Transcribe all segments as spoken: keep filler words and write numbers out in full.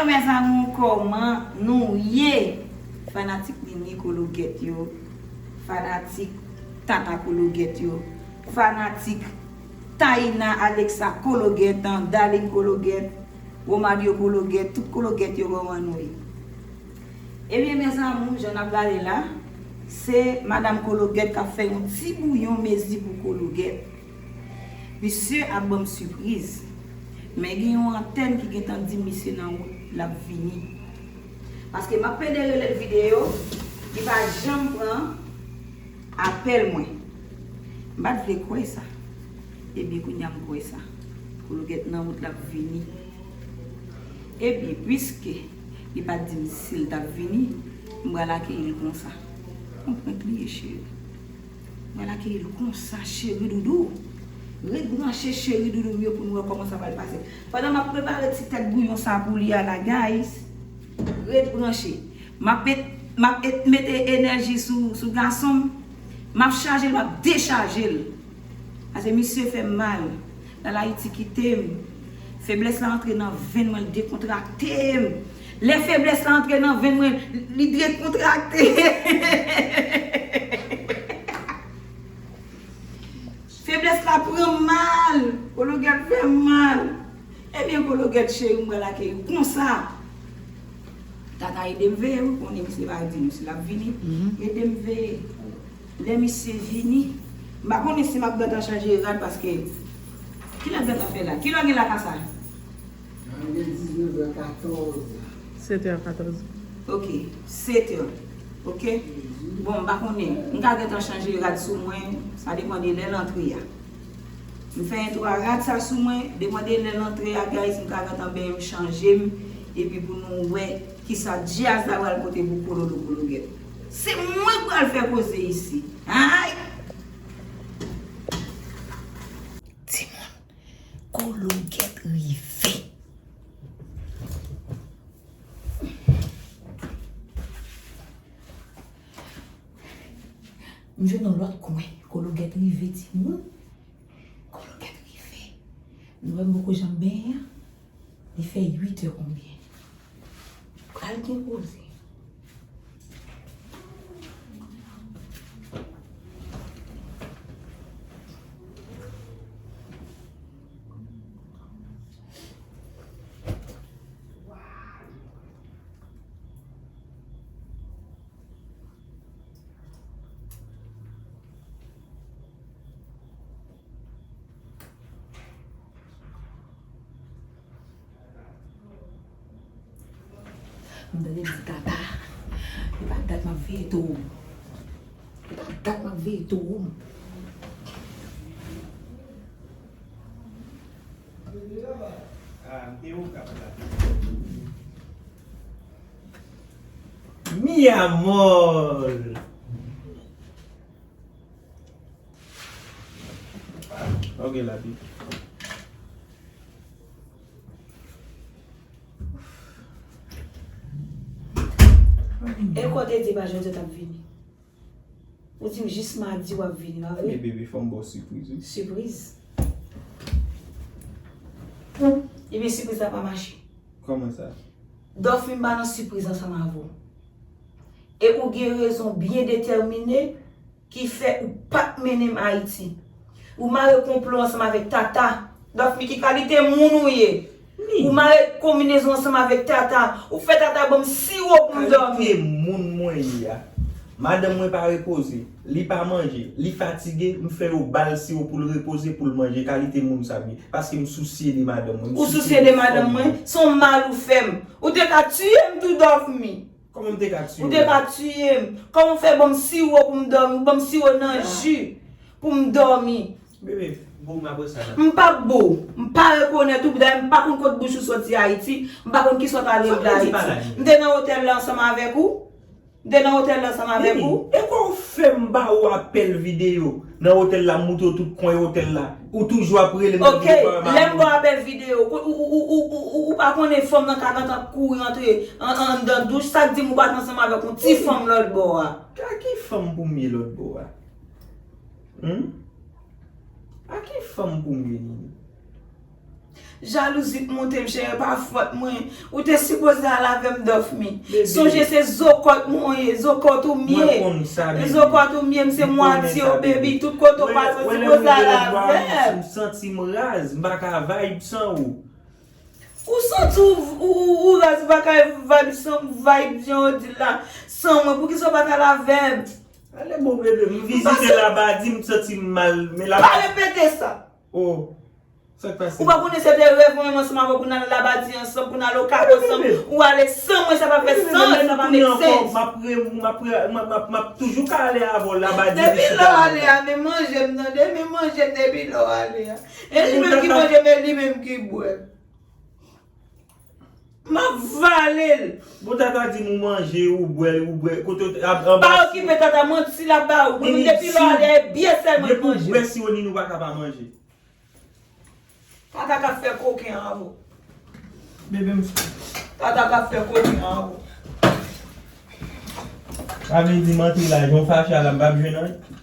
Mes amours, kòman nou ye? Fanatik Nini Kologèt yo, fanatik Tata Kologèt yo, fanatik Taina Alexa Kologèt, Darline Kologèt, Romario Kologèt, tout Kologèt yo, kòman nou ye? Ebyen, mes amours, jan n ap gade la, se madanm Kologèt k ap fè yon ti bouyon mezi pou Kologèt. Misye ap ban m sipriz. Men gen yon antèn ki gentan di misye nan wout, l ap vini. Paske m ap pede rele l videyo, li pa janm pran apèl mwen. M pa t vle kwè sa. Ebyen, kounye a m kwè sa. Kologèt nan wout, l ap vini. Ebyen, piske li pa t di m si l t ap vini, m pral akeyi l konsa. On prank li ye, cheri. M pral akeyi l konsa, cheri doudou. Ret branche, cheri doudou m yo, pou n wè kòman sa pral pase. Pandan m ap prepare ti tèt bouyon sa pou li a la, guys, ret branche. M ap met, m ap et-, mete enèji sou, sou gason m. M ap chaje l, m ap dechaje l. Paske misye fè m mal. Lala Ayiti kite m. Feblès la antre nan venn mwen, l dekontrakte m. Lè feblès la antre nan venn mwen, li dekontrakte. Feblès la pran m mal. Kologèt fè m mal. Ebyen, Kologèt cheri, m pral akeyi w konsa. Tata, ede m veye wi, konnen misye pa di nou si l ap vini. Ede m veye. Lè misye vini, m pa konnen si m ap gentan chanje rad, paske kilè l gentan fè la? Kilè gen la ka sa? Gen diznèf è katòz. Sèt è katòz. Ok, sèt è. Ok. Bon, m pa konnen. M ka gentan chanje rad sou mwen. Sa depann de lè l antre a. M fè entwo a rad sa sou mwen. Depann de lè l antre a, guys, m ka gentan benyen m chanje m. Epi pou nou wè kisa djaz la pral pote pou Kololo Kologèt. Se mwen k pral fè koze isi. Ay! Timoun, Kologèt rive. M jwenn yon lòt kwen. Kologèt rive, timoun. Kologèt rive. Nou wè m poko janm benyen an? Li fè uit è konbyen? Pral gen koze. M tande m di Tata, e pa dat m ap veye towo m. E pa dat m ap veye towo m. Mi amor. Ok, la pi. E kwa w te di pa jodi w t ap vini? Ou di m jis madi w ap vini, pa vre? Men bebe, fò m ba w sipriz, wi. Sipriz? Ebyen, sipriz la pa mache. Kòman sa? Dòfmi m pa nan sipriz ansanm avè w. E ou gen rezon byen detèmine ki fè ou pa t mennen m Ayiti. Ou mare konplo ansanm avèk Tata. Dòfmi, ki kalite moun ou ye? Ou mare konbinezon ansanm avèk Tata. Ou fè Tata ban m siwo pou m dòmi. Kalite moun mwen ye a. Madanm mwen pa repoze. Li pa manje. Li fatige. M fè yo ba l siwo pou l repoze, pou l manje. Kalite moun sa m ye. Paske m sousye de madanm mwen. Ou sousye de madanm mwen? Se yon mal ou fè m. Ou te ka tiye m tou, Dòfmi. Kòman m te ka tiye w? Ou te ka tiye m. Kòman w fè ban m siwo pou m dòmi? Ou ban m siwo nan ji pou m dòmi. Bebe, bo m apre sa la. M p ap bo w. M pa rekonèt ou, dayè m pa konn kot bouch ou soti Ayiti. M pa konn kisa w t al regle Ayiti. M te nan otèl la ansanm avèk ou. M te nan otèl la ansanm avèk ou. Bebe, e kwa w fè m ba w apèl videyo? Nan otèl la, m moutre w tout kwen otèl la. Ou toujou ap rele m nan videyo pa wè madanm ou. Ok, lè m ba w apèl videyo, ou, ou pa konnen fanm nan ka gentan kouri antre an, an, anndan douch, sa k di m ou pa t ansanm avèk yon ti fanm lòt bò a? A ki fanm pou m ye lòt bò a? Hum? A ki fanm pou m ye, Nini? Jalouzi t monte m, cheri, pa fòt mwen. Ou te sipoze al avè m, Dòfmi. Sonje se zokòt mwen ye, zokòt ou m ye. Zokòt ou m ye, m se mwatye w, baby. Tout kote w pase, w sipoze al avè m. M santi m raz, m pa ka vibe san ou. Ou santi w, ou, ou, ou raz, ou pa ka vibe san m, vibe jan w di la, san mwen. Poukisa w pa t al avè m? Ale bon, bebe, m vizite Labadi, m santi m mal, men Labadi. Pa repete sa! Oh, sa k pase? Ou pa konnen se te rèv mwen menm ansanm avè w pou n al Labadi ansanm, pou n al Okap ansanm. Ou ale san mwen, sa pa fè sans, sa pa make sense. M ap re-, m ap re-, m ap, m ap, m ap toujou ka ale avè w Labadi. Depi lè w ale a, men manje m tande, men manje m depi lè w ale a. E li menm ki manje m, e li menm ki bwè m. M ap vale l. Bon, tata di m ou manje, ou bwè, ou bwè. Kote w te, ap, anba. Pa okipe tata, manti l ap ba ou. Depi lè w ale, e byen sèlman l manje. Depi w bwè siwo Nini, ou pa ka pa manje. Tata k ap fè koken avè w. Bebe m. Tata k ap fè koken avè w. Sa vle di m antre la, jan w fache a la, m p ap jwenn anyen?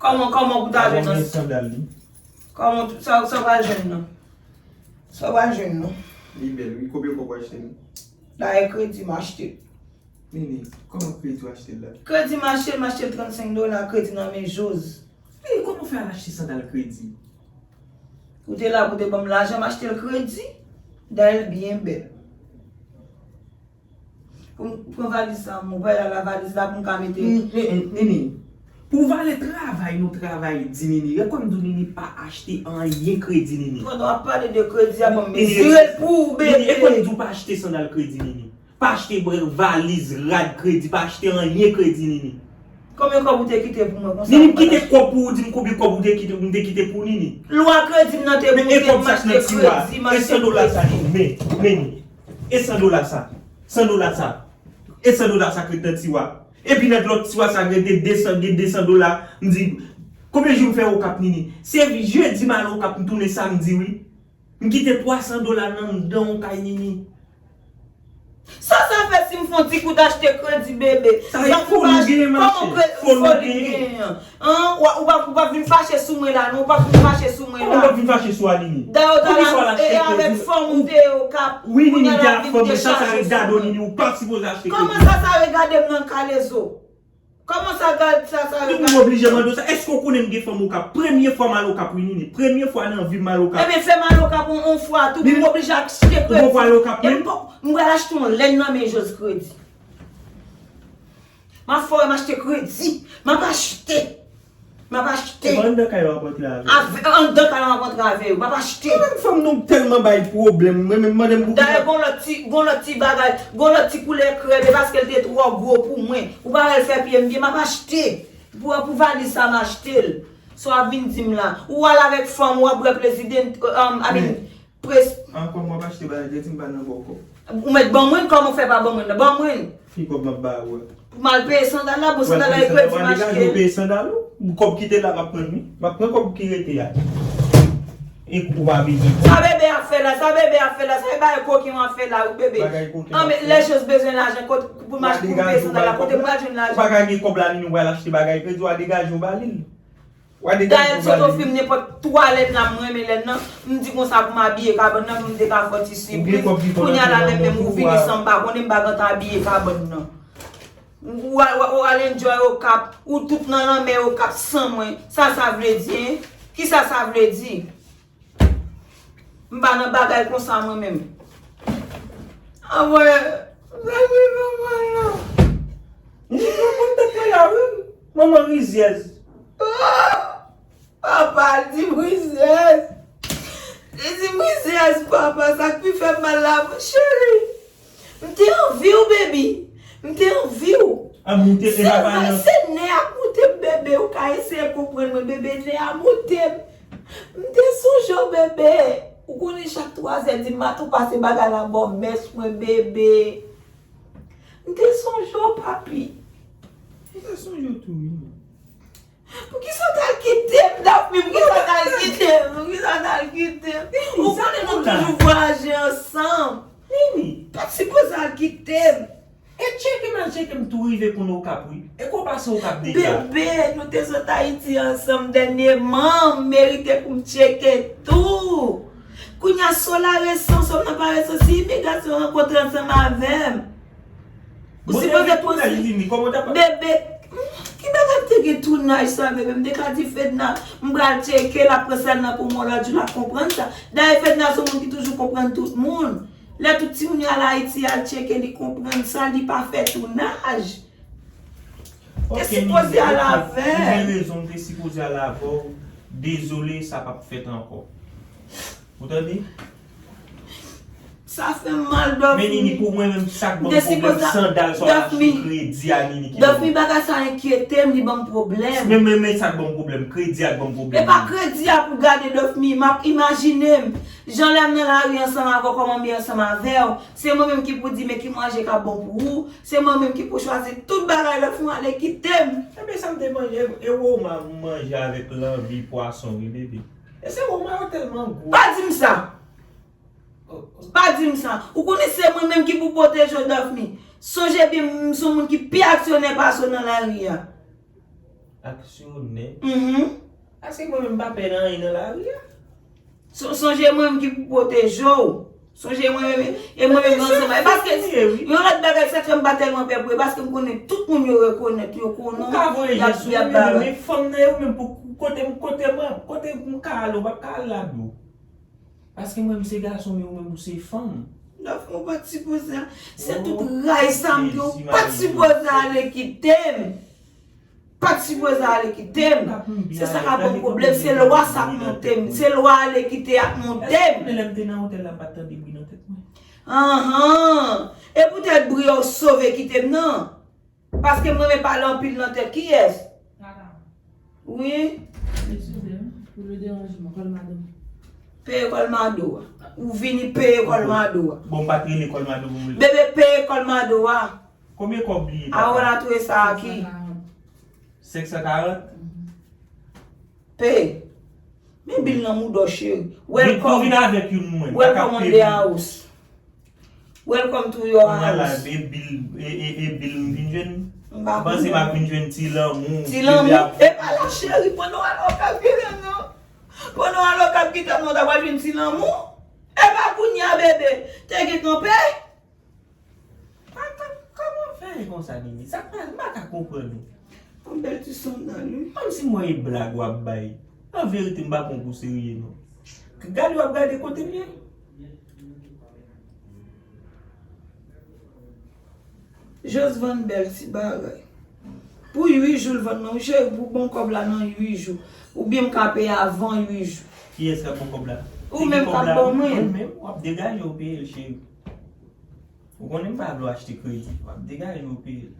Kòman, kòman pou ta jwenn nan? Kòman, sa, sa w pral jwenn nan? Sa w pral jwenn nan? Li bèl, wi. Konbyen kòb w achte l? Dayè kredi m achte l. Nini, kòman kredi w achte l la? Kredi m achte l, m achte l trannsenk dola, kredi nan men Joz. Wi, kòman w fè al achte sandal kredi? Ou te la pou te ban m lajan, m achte l kredi. Dayè l byen bèl. Pou m pran valiz sa, mwen pral al a valiz la pou m ka mete. Nini, pou w vale travay nou travay di Nini, e kwè m di w Nini pa achte anyen kredi Nini. Pandan w ap pale de kredi a, ban m mezire l pou ou, bebe. Nini, e kwè m di w pa achte sandal kredi Nini. Pa achte valiz, rad kredi, pa achte anyen kredi Nini. Konbyen kòb ou te kite pou mwen konsa? Nini, m kite kòb pou ou, di m konbyen kòb ou te kite, m te kite pou Nini. Lwa kredi m nan te pou te m achte kredi, m achte kredi. E san dola sa, men, men Nini. E san dola sa. San dola sa. E san dola sa k ret nan tiwa. Epi nan lòt tiwa sa gen de, de san, gen de san dola. M di, konbyen jou m fè Okap Nini? Se jedi m al Okap, m tounen samdi wi. M kite twa san dola nan anndan yon kay Nini. Sa sa fè si m fè yon ti kout achte kredi bebe? Sa e foli genyen mache. Foli genyen. An, w ap, w ap, w ap vin fache sou mwen la, non, w ap vin fache sou mwen la. Kòman w ap vin fache sou Aline? Dayè w ta la, e avèk fanm ou te ye Okap. Wi, Nini te ak fanm, men sa sa regade w, Nini, ou pa sipoze achte kredi. Kòman sa sa regade m nan kalezo? Kòman sa gad, sa sa regade m? M oblije mande w sa, èske w konnen m gen fanm Okap? Premye fwa m al Okap wi, Nini. Premye fwa nan vi m m al Okap. Ebyen, fè m al Okap yon, yon fwa tou, pou m oblije achte kredi. Ou poko al Okap menm? E m poko, m pral achte yon lèn nan men Joz kredi. M ap fè w wè m achte kredi. M ap achte. M ap achte. Ou pa anndan kay la w ap antre avè l. Avè, anndan kay la w ap antre avè yo. M ap achte. Mwen menm fanm nou tèlman bay pwoblèm. Mwen menm mande m pou kisa. Dayè gon lòt ti, gon lòt ti bagay, gon lòt ti koulè krèm, e paske l te twò gwo pou mwen. Ou pa wè l fè pye m byen, m ap achte. Pou, pou valiz sa m achte l. Sa w ap vin di m la. Ou al avèk fanm ou ap bwè prezidan, um, I mean, Pres. Ankò m w ap achte bagay, te di m pa nan ba w kòb. Ou mèt ban mwen, kòman w fè pa ban mwen nan? Ban mwen. Ki kòb m ap ba ou a? Pou m al peye sandal la, bon sandal la e kredi m achte. W a degaje w peye sandal ou? Kòb ki te la m ap pran wi. M ap pran kòb ki rete a. E ou pa bezwen. Sa bebe ap fè la, sa bebe ap fè la, sa e bagay koken w ap fè la wi bebe. Bagay koken w ap fè. An men lè Joz bezwen lajan, kote pou m achte pou m peye sandal la, kote m pral jwenn lajan? Ou pa ka gen kòb la Nini, ou pral achte bagay kredi, w a degaje w ba li l. Dayè m sot ofri m nenpòt twa lèn la, m renmen lèn nan. M di konsa pou m abiye kabann nan, pou m te ka fè ti sipris. Kounye a la menm, menm ou vini san m pa konnen, m pa gentan abiye kabann nan. Ou al, ou al enjoy Okap, ou tout nan lanmè Okap san mwen. Sa sa vle di, en? Kisa sa vle di? M pa nan bagay konsa mwen menm. Anmwey, zanmi manman nan. Li pran kontak mwen la wi. Manman rizyèz. Oh! Papa di m rizyèz. Li di m rizyèz papa, sa k pi fè m mal la, cheri. M te anvi w, baby. M te anvi w. Ap moute, se pa nan. Se nè ap moute m, bebe. Ou ka eseye konprann mwen, bebe. Nè ap moute m. M te sonje w, bebe. Ou konnen chak twazè di maten ou pase bagay la bò mès mwen, bebe. M te sonje w, papi. M te sonje w tou, wi. Poukisa w t al kite m, Daphney? Poukisa w t al kite m? Poukisa w t al kite m? Ou konnen nou toujou vwayaje ansanm. Nini. Ou pa t sipoze al kite m. E tcheke m al tcheke m tou rive konnen Okap wi. E kou pase Okap deja. Bebe, nou te sot Ayiti ansanm dènyèman, m merite pou m tcheke tou. Kounye a, si w la resan, si w nan pa resan, si imigrasyon rankontre ansanm avè m, ou sipoze konsi bebe. Ki bagay te gen tounaj sa, bebe? M te ka di Fedna, m pral tcheke, l ap pran sèl nan pou mwen, lòt jou l ap konprann sa. Dayè, Fedna se yon moun ki toujou konprann tout moun. Lè tout timoun yo al Ayiti, al tcheke, li konprann sa, li pa fè tounaj. Te sipoze al avè. Ou gen rezon, m te sipoze al avè w. Dezole, sa p ap fèt ankò. Ou tande? Sa fè m mal, Dòfmi. Men Nini, pou mwen menm, sa k ban m pwoblèm, sandal sa w achte kredi a, Nini, ki ban m. Dòfmi, bagay sa enkyete m, li ban m pwoblèm. Men, men, men sa k ban m pwoblèm, kredi a k ban m pwoblèm. E pa kredi a pou gade, Dòfmi, m ap imajine m. Jan lè m nan lari ansanm avè w, kòman m ye ansanm avè w. Se mwen menm ki pou di, men ki manje k ap bon pou ou. Se mwen menm ki pou chwazi tout bagay, Dòfmi, ale kite m. Ebyen, sa m te manje, e woma m manje avèk lanbi pwason, wi, bebe. E se woma yo tèlman gwo. Pa di m sa. Pa di m sa. Ou konnen se mwen menm ki pou pwoteje w, Dòfmi. Sonje byen, m se yon moun ki pi aksyonè pase w nan lari a. Aksyonè? Mhm. Paske mwen menm m pa pè nan anyen nan lari a. Sonje mwen menm ki pou pwoteje w. Sonje mwen menm, e mwen menm ansanm avè w. Paske yon lòt bagay, sa k fè m pa tèlman pè pou yo, paske m konnen tout moun yo rekonèt, yo konnen w, y ap, y ap bagay. Men fanm nan, e ou menm pou kote m, kote m, kote m ka ale, ou p ap ka al la dou. Paske mwen menm se gason, men ou menm ou se fanm. Dòfmi, ou pa t sipoze. Se tout ray sa m gen, ou pa t sipoze ale kite m. Pa t sipoze ale kite m. Se sa k ap ban m pwoblèm, se lwa sa ap monte m. Se lwa ale kite a ap monte m. Èske lè m te nan otèl la, m pa t tande bri nan tèt mwen? Anhan. E poutèt bri a w sove kite m nan. Paske m renmen pale anpil nan tèt. Kiyès? Wi. Eskize m pou le deranjman, Kòlmado. Peye Kòlmado a. Ou vini peye Kòlmado a. Bon, m pa t rele Kòlmado pou m rele. Bebe, peye Kòlmado a. Konbyen kòb li ye, papa? Awo la touye sa a ki? Senk san karant. Peye. Men bil nan mouda w, cheri. Welcome. Vin, vin avèk youn mwen. Welcome on the house. Welcome to your house. Kounya la, e bil, e, e, e bil m vin jwenn? M pa konnen. M panse m ap vin jwenn ti lanmou. Ti lanmou? E pa la, cheri, pandan w al Okap, kite m non. Pandan w al Okap, kite m non, w ta pral jwenn ti lanmou. E pa kounye a, bebe. Te gen kanpe. Kòman fè konsa, Nini? Sa k pa, m pa ka konprann ou. Yon bèl ti sandal, wi. Kòmsi m wè e blag w ap bay. An verite, m pa pran w pou serye, non. Gade w ap gade kote m ye. Jis vann bèl ti bagay. Pou uit jou l vann nan, cheri, pou bon kòb la nan uit jou. Oubyen m ka peye avan uit jou. Kiyès k ap bon kòb la? Ou menm k ap ban mwen. Ou menm, w ap degaje w peye l, cheri. Ou konnen m pa vle w achte kredi. W ap degaje w peye l.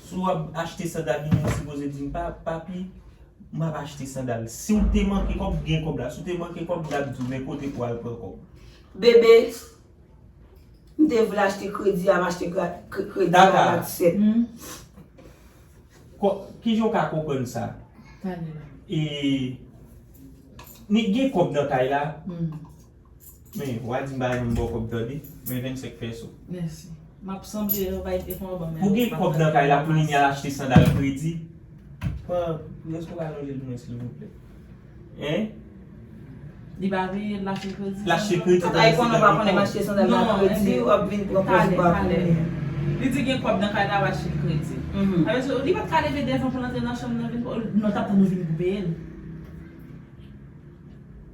Si w ap achte sandal, Nini, ou sipoze di m, pa, papi, m ap achte sandal. Si w te manke kòb, gen kòb la. Si w te manke kòb, m t ap di w, men kote pou w al pran kòb. Bebe, m te vle achte kredi a, m achte gra-, kre-, kredi a gratis. Tata. Hmm. Ko-, kijan w ka konprann sa? Tande la. E, ni gen kòb nan kay la. Hmm. Men, w a di m pa janm ba w kòb tande. Men vennsenk peso. Mèsi. M ap sanble yon bay e fon ban men. Ou gen kòb nan kay la pou Nini al achte sandal kredi? Pran, èske w ka lonje l pou mwen, silvouplè? Hein? Li pa veye l achte kredi? L achte kredi. Tout ayikonnen w pa konnen m achte sandal nan kredi, w ap vin pran pòz ba pou mwen. Li di gen kòb nan kay la, w achte kredi. Mhm. Sa vle di, li pa t ka leve devan pou l antre nan chanm nan vin, non, l t ap tann ou vini pou peye l.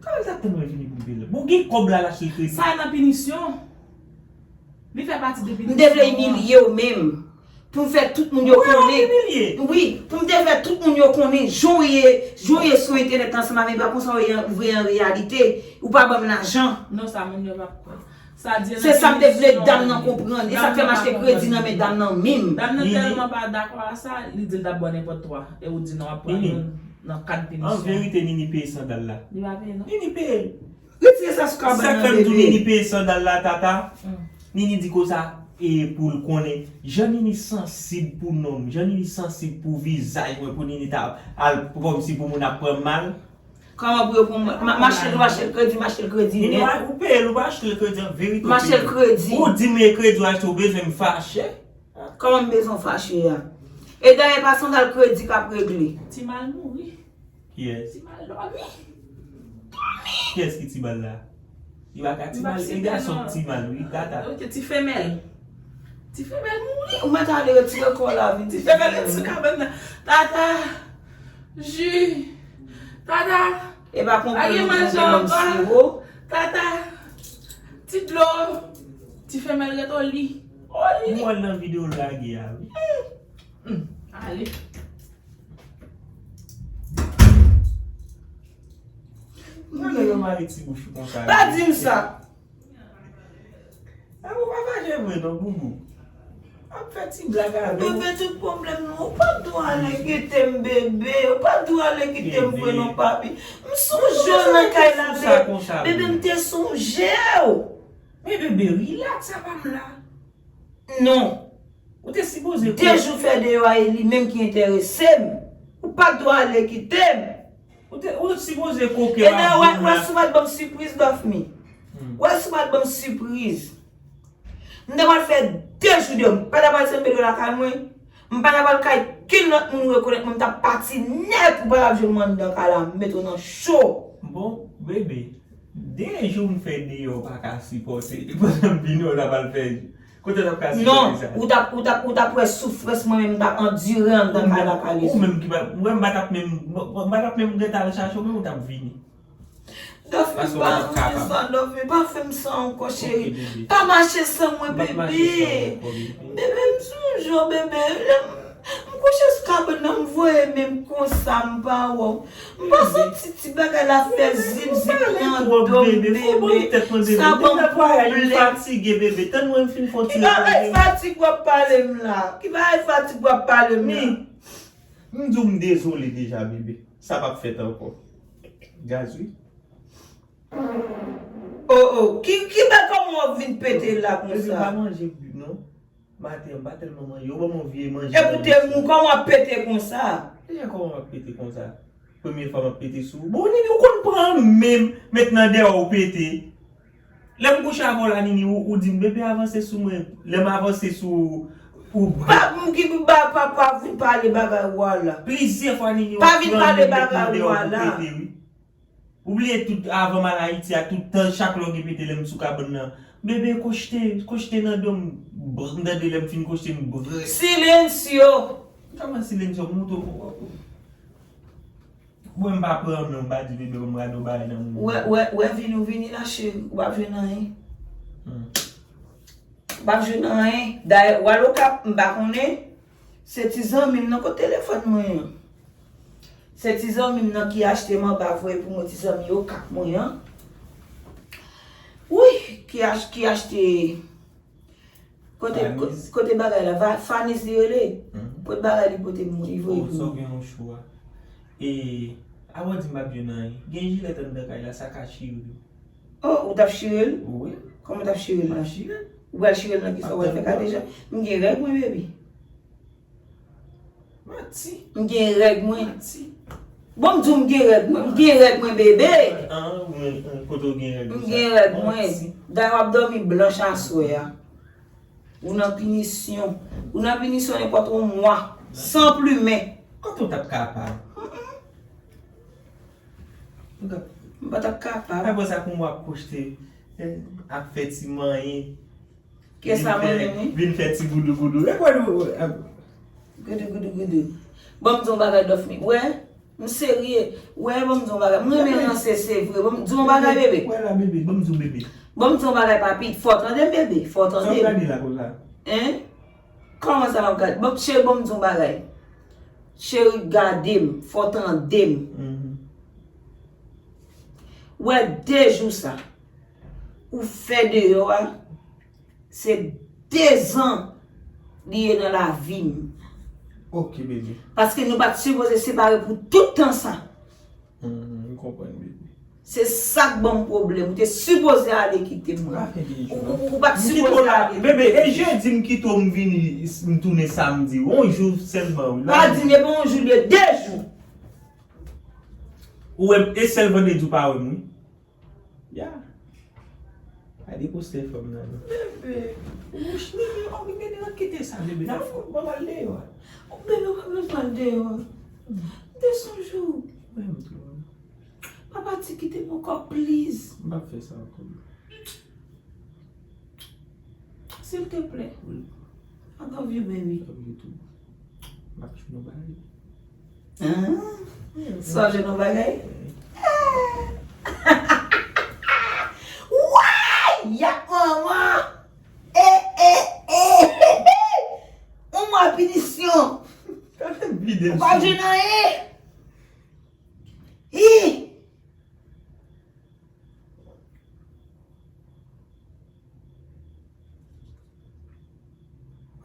Kòman l t ap tann mwen vini pou peye l? Bon, gen kòb la, l achte l kredi. Sa nan pinisyon. Li fè pati de pinisyon. M te vle imilye w menm. Pou m fè tout moun yo konnen. Wi, pou m te fè tout moun yo konnen jan w ye, jan w ye sou entènèt ansanm avè m, pa konsa w ye, ou vre an reyalite. Ou pa ban m lajan. Non, sa moun yo p ap kwè. Se sa m te vle dam nan konprann. E sa k fè m achte kredi nan men dam nan menm. Dam nan tèlman pa dakò a sa, li di l t ap ba w nenpòt twa. E ou di non, w ap pran youn nan kat pinisyon. An verite, Nini peye sandal la. Li pa peye, non. Nini peye l. Retire sa sou kabann nan, bebe. Sa k fè m di w Nini peye sandal la, tata? Hmm. Nini di konsa, e pou l konnen. Jan Nini sansib pou non m, jan Nini sansib pou vizaj mwen, pou Nini ta al kòmsi pou moun ap pran m mal. Kòman pou yo pran m mal? M achte l, m achte l kredi, m achte l kredi nèt. Nini, ou peye l, ou pa achte l kredi, an verite, ou peye l. M achte l kredi. Ou di m e kredi ou achte, ou bezwen m fache? Kòman m bezwen w fache a? E dayè pa sandal kredi k ap regle. Ti mal mouri. Kiyès? Ti mal dòmi. Dòmi. Kiyès ki ti mal la? Li pa ka ti mal, e gason ki ti mal, wi, Tata. Ok, ti femèl. Ti femèl mouri. Ou mèt ale retire kò w la vin. Ti femèl ret sou kabann nan. Tata. Ji. Tata. E pa konprann nou gen yon siwo. Tata. Ti dlo. Ti femèl ret oli. Oli. M wè l nan videyo l lage a, wi. Ale. Mwen nan yon mari ti bouch ou konsa. Pa di m sa. A ou pa fache vre non, Boubou. Ap fè ti blag avè w. Bebe, tout pwoblèm nou, ou pa t dwe ale kite m, bebe. Ou pa t dwe ale kite m vre non, papi. M sonje w nan kay la, bebe. Bebe, m te sonje w. Men bebe, rilaks, sa pa m la. Non. Ou te sipoze. De jou fè deyò a e li menm ki enterese m. Ou pa t dwe ale kite m. Ou te, ou sipoze koke la. Ebyen, wè, wè si w pa t ban m sipriz, Dòfmi. Wè si w pa t ban m sipriz. M ta pral fè de jou deyò. M pa ta pral senbe deyò lakay mwen. M pa ta pral kay kenn lòt moun rekonèt mwen. M t ap pati nèt. Ou pa t ap jwenn mwen anndan kay la. M mete w nan cho. Bon, bebe. De jou m fè deyò ou pa ka sipòte. Pandan m vini, ou ta pral fè. Kote w t ap ka sipòte sa? Non, ou t ap, ou t ap, ou t ap wè soufrans mwen menm m t ap andire anndan kay la, Kalezo. Ou menm ki pa, mwen m pa t ap menm, m pa t ap menm gentan al chache w, menm ou t ap vini. Dòfmi, pa fè m sa, Dòfmi, pa fè m sa ankò, cheri. Pa mache san mwen, bebe. Bebe, m sonje w, bebe. Lè m M kouche sou kabann nan, m voye men m konsa, m pa wè w. M pa santi ti bagay la fè zip zip nan do m, bebe. Sa ban m pwoblèm. Ki bagay fatig w ap pale m la? Ki bagay fatig w ap pale m la? M di w m dezole deja, bebe. Sa p ap fèt ankò. Gaz, wi. Oh, oh. Ki, ki bagay, kòman w ap vin pete la konsa? Bebe, pa manje non. Maten an, m pa tèlman manje. Yo ban m yon vye manje nan mesye. Epi w te mou, kòman w ap pete konsa? Deja kòman m ap pete konsa? Premye fwa m ap pete sou ou. Bon, Nini, ou konn pran men m, met nan dèyè w pete. Lè m kouche avè w la, Nini, ou, ou di m, bebe, avanse sou mwen. Lè m avanse sou ou, ou. Pa m ki ba, pa, pa vin pale bagay ou a la. Plizyè fwa, Nini, w ap pran men m, met nan dèyè w pou pete, wi. Ou bliye tout avan m al Ayiti a, tout tan, chak lè w gen pete lè m sou kabann nan. Bebe, kochte, kochte nan do m. Brrr, m tande lè m fin kochte m brrr. Silensyo! Kòman silensyo? M moute w pou w. Mwen m pa pran men w, m pa di bebe ban m rale yon bagay nan moun. Wè, wè, wè vini w vini la cheri, ou p ap jwenn anyen. Hmm. Ou p ap jwenn anyen. Dayè, w al Okap, m pa konnen. Se ti zanmi m nan, kot telefòn mwen an? Se ti zanmi m nan ki achte manba voye pou mwen, ti zanmi Okap mwen an. Wi, ki ach, ki achte. Kote, kote bagay la? Fanis li rele? Kote bagay li pote m, li voye pou mwen? Sa w gen yon chou a. E, avan w di m p ap jwenn anyen. Gen jilèt anndan kay la, sa ka chire w. Oh, ou t ap chire l? Wi. Kòman w t ap chire l la? M ap chire l. Ou pral chire l nan kisa? Ou pral fè kadeja? M gen règ mwen, baby. Manti. M gen règ mwen. Manti. Bon, m di w m gen règ mwen. M gen règ mwen, bebe. An, an, an, kote w gen règ ou sa? M gen règ mwen. Manti. Dayè w ap dòmi blanch aswè a. Ou nan pinisyon. Ou nan pinisyon nenpòt yon mwa. San plimen. Kote w t ap kapab? M pa t ap kapab. Apre sa, kouman w ap poste, eh, ap fè ti manyen. Kiyès sa, mwen menm, wi? Vin fè ti goudougoudou. E kwè nou ap. Goudougoudougoudou. Ban m di w yon bagay, Dòfmi. Wè, m serye. Wè, ban m di w yon bagay. M renmen ranse, se vre. Ban m di w yon bagay, bebe. Wè la, bebe. Ban m di w, bebe. Ban m di w yon bagay, papi. Fò w tande m, bebe. Fò w tande m. Sa w gade la konsa? Hein? Kòman sa m ap gade? Bon, cheri, ban m di w yon bagay. Cheri, gade m, fò w tande m. Wè de jou sa ou fè deyò a, se dezan li ye nan lavi m. Ok, bebe. Paske nou pa t sipoze separe pou tout tan sa. M konprann, bebe. Se sa k ban m pwoblèm. Ou te sipoze ale kite m. Ou, ou, ou pa t sipoze ale. Bebe, e jedi m kite w, m vini, m tounen samdi. Yon jou sèlman, wi. Pa di m, e pa yon jou, de jou. Ou wè m, e sèl vandredi ou pa wè m, wi. Ya. Gade postè fanm nan, non. Bebe, wouch, bebe, oh, bebe, nan kite sa, bebe. Nan fout, ban m al deyò. Oh, bebe, ou pa bezwen al deyò. M te sonje w. Mwen menm tou. Papa ti kite m ankò, please. M p ap fè sa ankò. S'il te plaît. Wi. I love you, baby. Love you too. M ap jwenn yon bagay. Hein? Wi, wi. Sa w jwenn yon bagay? Wi. Woy! Yak manman! Eh, eh, eh! Yon mwa pinisyon! Ou pa jwenn anyen! Hi!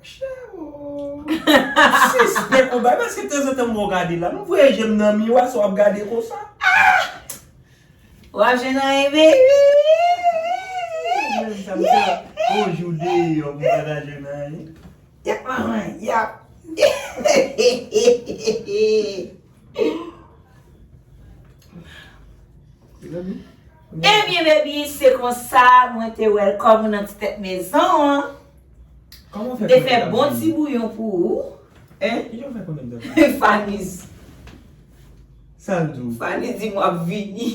Monchè, oh. Sispèk ou bay, paske tanzantan m wè w gade la. M voye je m nan miwa, sa w ap gade konsa. W ap jwenn anyen, baby. Menm sa m te la. Yon jou deyò, m pa ta jwenn anyen. Yap, manman, yap. Ebyen, baby, se konsa mwen te welcome ou nan ti tèt mezon an. Kòman w fè konnen l ap vini? M te fè bon ti bouyon pou ou. Hein? Kijan w fè konnen l ap vini? Faniz. Sa l di w? Faniz di m w ap vini.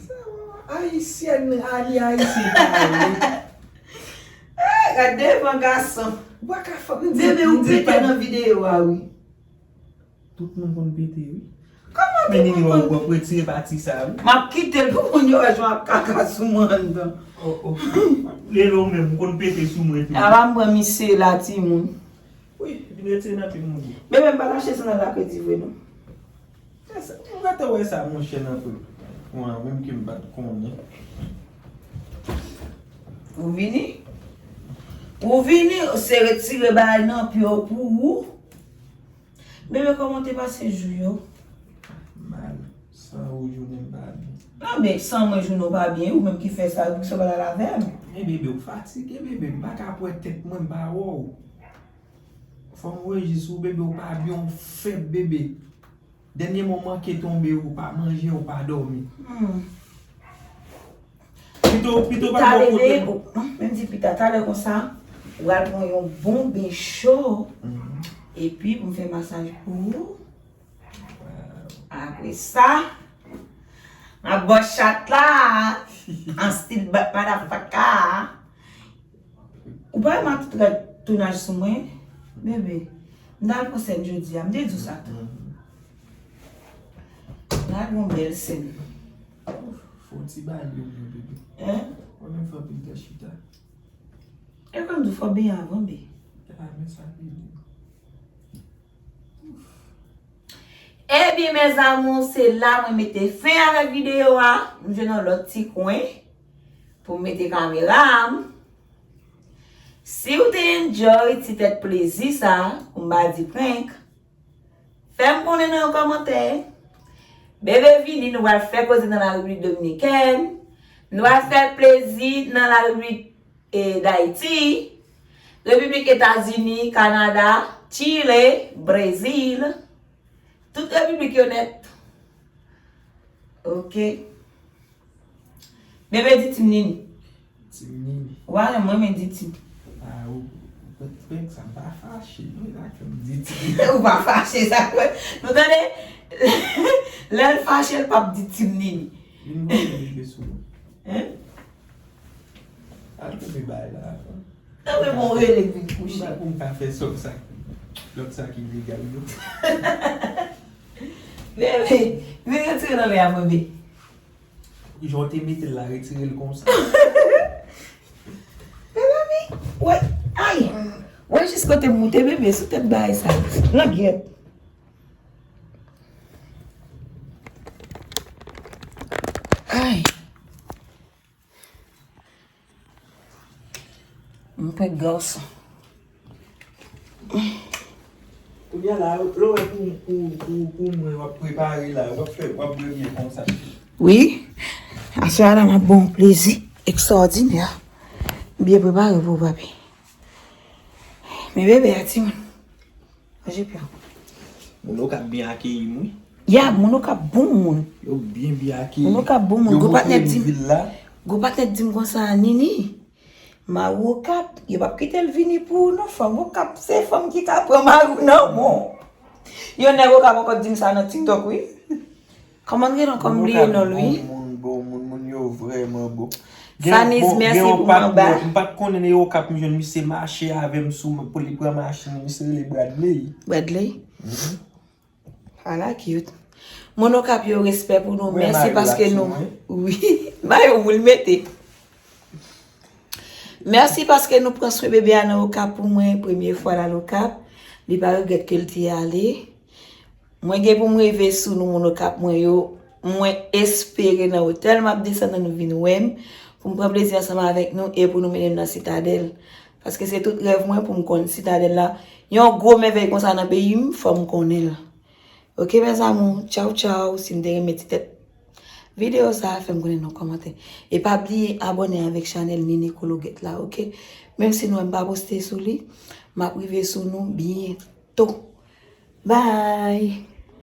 Sa w Ayisyèn, a li ayisyen pale. Eh, gade devan gason. Ou pa ka fè m di, bebe, ou pete nan videyo a, wi. Tout moun konn pete, wi. Kòman tout moun konn? Men Nini, w ap retire pati sa, wi. M ap kite l pou moun yo wè jan w ap kaka sou mwen anndan. Oh, oh. Lelo menm, ou konn pete sou mwen tou. Apa m pran misye la, timoun. Wi, vin retire nan pye moun yo. Bebe, m pa t achte sandal la kredi vre, non. Sa, sa, m gentan wè sa, monchè, nan tout. Mwen menm ke m pa t konnen. Ou vini? Ou vini, se retire bagay nan pye w pou ou. Bebe, kòman w te pase jou yo? Mal. San ou jounen m pa byen. Non, men san mwen jounen w pa byen, ou menm ki fè sa, ou ki sot pale avè m. Men bebe, ou fatige, bebe, m pa ka pran tèt mwen, m pa wè w. Fò m rejis ou, bebe, ou pa byen, ou fèb, bebe. Dènye moman ke tonbe, ou pa manje, ou pa dòmi. Hmm. Pito, pito pa bò kote m. Pita, bebe, ou, hmm, menm di pita, talè konsa, ou al pran yon bon ben cho, mhm, epi pou m fè masaj pou ou. Apre sa, m ap bò chat la, an stil bat madafaka. Ou pa wè m ap fè tounaj sou mwen? Bebe, m t al pran sèn jodi a, m te di w sa tou. M t al pran yon bèl sèn. Fò w ti bale w byen, bebe. Hein? Ou menm fè anpil tan chita. E kòm di w fò benyen avan, be. A, men sa bebe. Ebyen, mes amours, se la mwen mete fen avèk videyo a. M jwenn yon lòt ti kwen pou m mete kamera a. Si w te enjoy ti tèt plezi sa, pou m pa di prank, fè m konnen nan yon kòmantè. Bebe vini, nou pral fè koze nan la Repiblik Dominikèn. Nou pral fè plezi nan la Repiblik e Dayiti, Repiblik Etazini, Kanada, Chile, Brezil, tout repiblik yo nèt. Ok. Bebe di Team Nini. Team Nini. Ou pa renmen mwen, men di Team. Ah, ou, ou prank sa, m pa fache, non, la ke m di Team Nini. Ou pa fache, sa kwè. Nou tande, lè l fache, l p ap di Team Nini. Vin mwen, bebe sou mwen. Hein? Al koupe bay la. Tanpri, bon, rele vin kouche. Pou m ka fè sòm sa. Lòt sa ki legal yo. Bebe, vin retire nan lè a, bebe. Jan w te mete l la, retire l konsa. Mezanmi, wè, ay, wè jis kote m moute, bebe, sou tèt bagay sa. Langyèt. Ay. Mwen pèt gason. Kounye a la, lè w wè pou, pou, pou, pou mwen, w ap prepare la, w ap fè, w ap bwè byen konsa. Wi. Aswè a la, m ap ba w yon plezi ekstwòdinè. M byen prepare pou ou, papi. Men bebe a, timoun. Manje pye. Moun Okap byen akeyi m, wi. Ya, moun Okap bon moun. Yo byen, byen akeyi. Moun Okap bon moun. Yo montre m vil la. Gwo patnè di m konsa, Nini, mari w Okap, yo p ap kite l vini pou ou non, fanm Okap, se fanm ki ka pran mari w nan men w. Yon nèg Okap ankò di m sa nan TikTok, wi. Kòman gen non kòm bliye non l, wi. Moun bon, moun, moun yo vrèman bon. Saniz, mèsi pou manba. M pa t konnen e Okap m jwenn misye mache avè m sou pou li pran machin, misye rele Bradley. Bradley? Ala cute. Moun Okap yo, respè pou nou. Mèsi paske nou. Wi, mayo moun mete. Mèsi paske nou pran swen bebe a nan Okap pou mwen. Premye fwa l al Okap. Li pa regrèt ke l te ale. Mwen gen pou m rive sou nou, moun Okap mwen yo. Mwen espere nan otèl m ap desann nan nou vin wè m. Pou m pran plezi ansanm avèk nou e pou nou mennen m nan Sitadèl. Paske se tout rèv mwen pou m konn Sitadèl la. Yon gwo mèvèy konsa nan peyi m, fò m konnen l. Ok, mes amours, tchaw tchaw. Si n te renmen ti tèt videyo sa, fè m konnen nan kòmantè. E pa bliye abòne avèk chanèl Nini Kologet la, ok? Menm si nou wè m pa poste sou li, m ap rive sou nou byento. Bye!